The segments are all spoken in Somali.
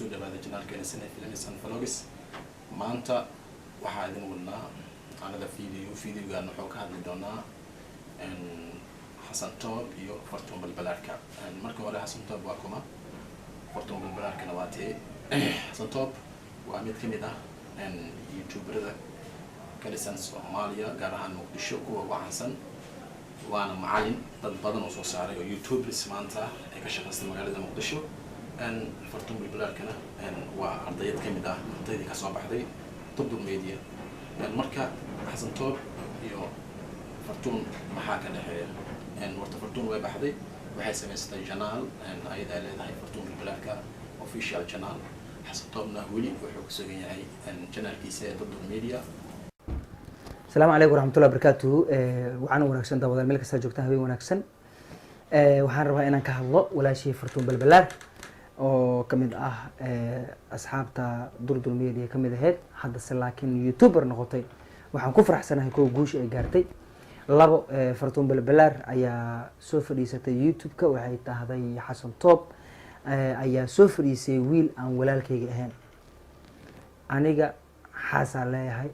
Kusoo dhawaada channelkeena Sane Films and Vlogs. Maanta waxaa idin wadnaa another video. Videogan wuxuu ka hadli doonaa Xasan Toob iyo Fartuun Balbalaarka. Marka hore, Xasan Toob waa kuma? Fartuun Balbalaarkana waa tee? Xasan Toob waa mid kamid ah youtuberada ka dhisan Soomaaliya, gaar ahaan Muqdisho, kuwa ugu caansan, waana macalin dad badan oo soo saaray oo youtubers maanta ay ka shaqaysta magaalada Muqdisho. Fartuun Balbalaarkana waa ardayad ka mid ah ardaydii kasoo baxday Durdur Media. Marka Xasan Toob iyo Fartuun maxaa ka dhexeeya? Horta Fartuun way baxday, waxay samaysatay channel ayada ay leedahay, Fartuun Balbalaarka Official Channel. Xasan Toobna weli wuxuu ku sugan yahay channelkiisa ee Durdur Media. Asalaamu calaykum waraxmatullahi barakaatuhu. Waxaana wanaagsan daawadaal meel kastaa joogtaan, habeen wanaagsan. Waxaan rabaa inaan ka hadlo walaashii Fartuun Balbalaar oo kamid ah asxaabta Durdur Media kamid ahayd, haddase laakiin youtuber noqotay. Waxaan ku faraxsanahay, kuwa guusha ay gaartay. Labo, Fartuun Balbalaar ayaa soo fadhiisatay YouTube-ka, waxay tahday Xasan Toob ayaa soo fadhiisay wiil aan walaalkayga ahayn. Aniga xaasaan leeyahay,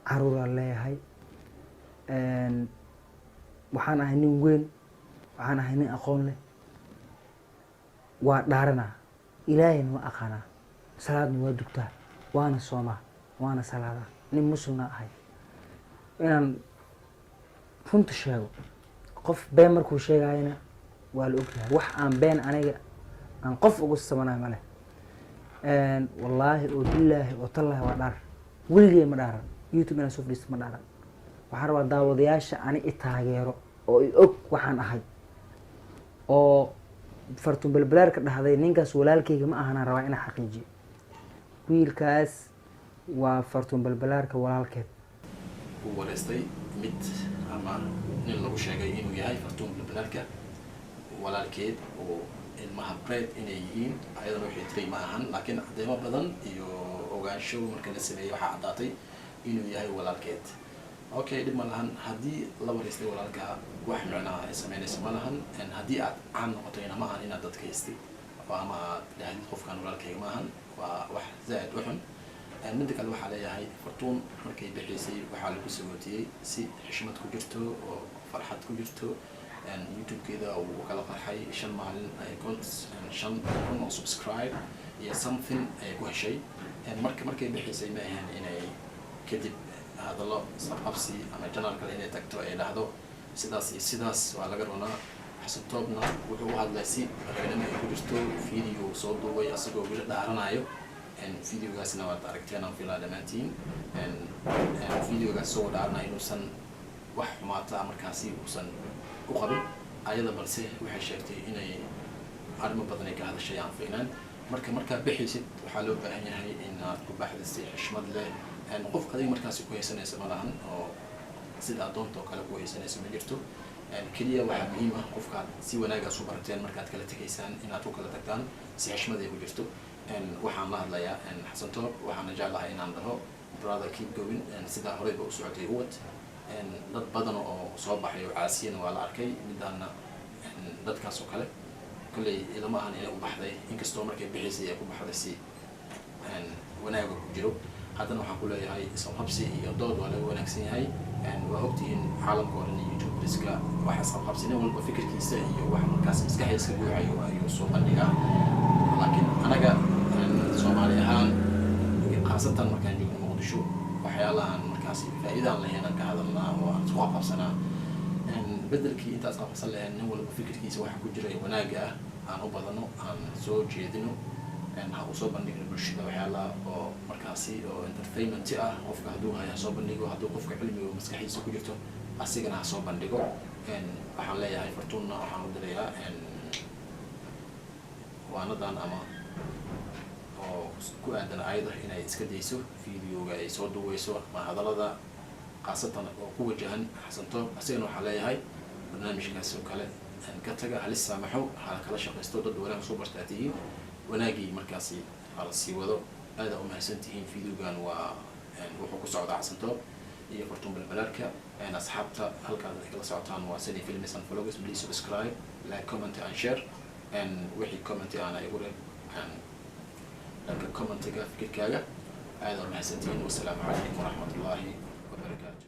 caruuraan leeyahay, waxaan ahay nin weyn, waxaan ahay nin aqoon leh, waa dhaaranaa, Ilaahayna waa aqaanaa, salaadna waa dugtaa, waana soomaa, waana salaadaa, nin muslimna ahay. Inaan runta sheego, qof been markuu sheegayana waa la ogyahay. Wax aan been aniga aan qof ugu samanayo male. Wallaahi oo bilaahi oo tallaahi, waa dhaar, weligey ma dhaaran, YouTube inaan soo fadhiisto ma dhaaran. Waxaan rabaa daawadayaasha ani i taageero oo i og waxaan ahay oo Fartuun Balbalaarka dhahday ninkaas walaalkayga ma ahanaan rabaa inaan xaqiijiyo. Wiilkaas waa Fartuun Balbalaarka walaalkeed. Uu wareystay mid ama nin lagu sheegay inuu yahay Fartuun Balbalaarka walaalkeed oo ilmaha breed inay yihiin. Ayadana waxay tiri ma ahan, laakiin cadeymo badan iyo ogaansho marka la sameeyey waxaa caddaatay inuu yahay walaalkeed. Okay, dhib ma lahan haddii la wareystay walaalka, wax micnaha ay sameynayso ma lahan. Haddii aad caan noqotayna ma ahan inaad dadka haystid oo ama aad dhahdid qofkan walaalkayga ma ahan, waa wax zaaid u xun. Midda kale, waxaa leeyahay Fartuun markay bixaysay waxaa lagu sagootiyey si xishmad ku jirto oo farxad ku jirto. YouTube-keeda uu kala qarxay 5 maalin, 5,000 oo subscribe iyo something ay ku heshay. Marka markay bixaysay ma ahayn inay kadib hadallo isqabqabsi ama channel kale inay tagto ay dhahdo sidaas iyo sidaas. Waa laga runaa. Xasan Toobna wuxuu u hadlay si ragnimo ay ku jirto. Video soo duubay asagoo weli dhaaranayo, videogaasna waad aragteen aan filaa dhammaantiin. Videogaas isagoo dhaaranayo inuusan wax xumaata markaasi uusan u qabin ayada, balse waxay sheegtay inay arrimo badan ay ka hadashay aan fiicnaan. Marka markaad bixaysid waxaa loo baahan yahay inaad ku baxdid si xishmad leh. Qof adiga markaasi ku haysanaysa ma lahan, oo sida addoonta oo kale ku haysanaysa ma jirto. Keliya waxaa muhiim ah qofkaad si wanaagaas u barateen, markaad kala tegaysaan inaad ku kala tagtaan si xishmad ay ku jirto. Waxaan la hadlayaa Xasan Toob, waxaana jeclahay inaan dhaho: brother, keep going, sidaa horeyba u socotay uwad. Dad badan oo soo baxay oo caasiyana waa la arkay, midaana dadkaas oo kale kolley ilama ahan inay u baxday. Inkastoo markay bixaysay ay ku baxday si wanaaga ku jiro, haddana waxaan ku leeyahay isqabqabsi iyo dood waa laga wanaagsan yahay. Waa ogtihiin caalamka oo dhan youtuberska wax isqabqabsi, nin walba fikirkiisa iyo wax markaas maskaxdiisa ka guuxayo ayuu soo bandhigaa. Laakiin anaga Soomaali ahaan, khaasatan markaan joogno Muqdisho, waxyaalahan markaasi faa'iidaan lahayn aan ka hadalnaa oo aan isku qabqabsanaa. Bedelkii intaas qabqabsan lahayn, nin walba fikirkiisa waxa ku jira ee wanaagga ah aan u badano, aan soo jeedino, ha u soo bandhigno bulshada waxyaalaha oo markaasi oo entertainment ah. Qofka hadduu hayo ha soo bandhigo, hadduu qofka cilmiga maskaxdiisa ku jirto asigana ha soo bandhigo. Waxaan leeyahay Fartuunna waxaan u dirayaa waanadan ama oo ku aadan ayada inay iska dayso videoga ay soo duweyso ama hadallada khaasatan oo ku wajahan Xasan Toob. Asigana waxaa leeyahay barnaamijkaas oo kale ka taga, halis saamaxo, ha kala shaqaysto. Dad wanaag soo barta aad tihiin, wanaagii markaasi hala sii wado. Aada umahadsan tihiin. Videogan waa wuxuu ku socdaa Xasan Toob iyo Fartuun Balbalaarka. Asxaabta halkaad ay kala socotaan waa Sani Films and Vlogs. Please subscribe, like, comment and share. Wixii comment aana igu reeb. Dhanka commentiga fikirkaaga. Aad waa mahadsantihiin. Wasalaamu calaykum waraxmatullaahi wabarakaatu.